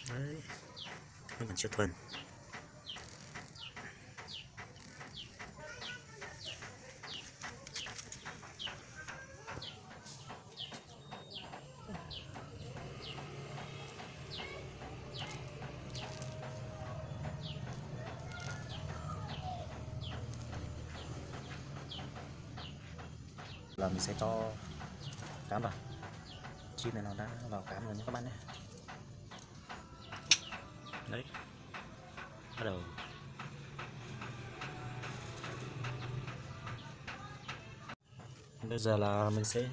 Đấy, nó còn chưa thuần. Là mình sẽ cho cám vào. Chip này nó đã vào cám rồi nhé các bạn nhé. Đấy. Bắt đầu. Bây giờ là mình sẽ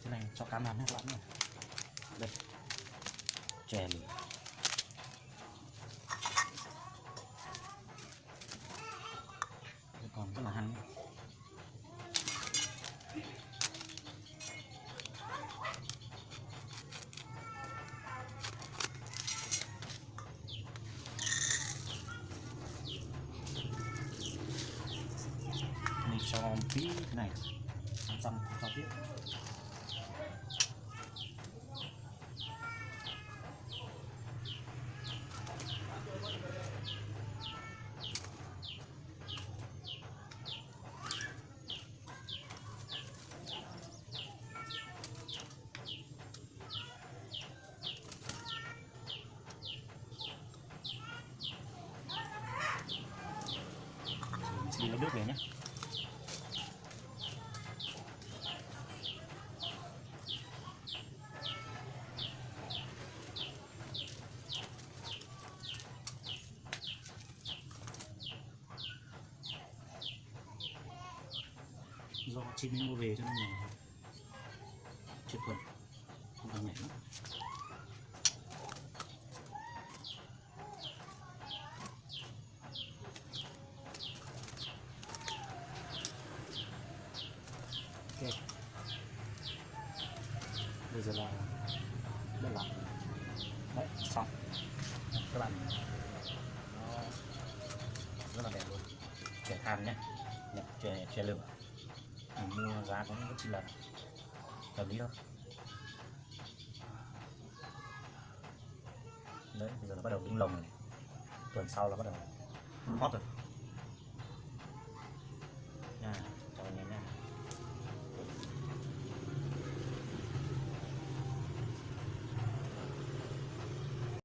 thế này cho cám vào nhé các bạn nhé. Đây. Chèn. Còn rất là hăng. Mình cho một tí cái này, xong cho tiếp. Đi lấy nước về nhé. Do chim nên mua về cho nên là chưa thuần, không cần nhảy nữa. Ok. Bây giờ là đất lọc. Đấy, xong. Các bạn, nó rất là đẹp luôn. Chè than nhé. Nhập chè, chè lửa. Mình mua giá cũng rất chi là hợp lý thôi. Đấy, bây giờ nó bắt đầu đun lồng này. Tuần sau là bắt đầu hót rồi. Nha.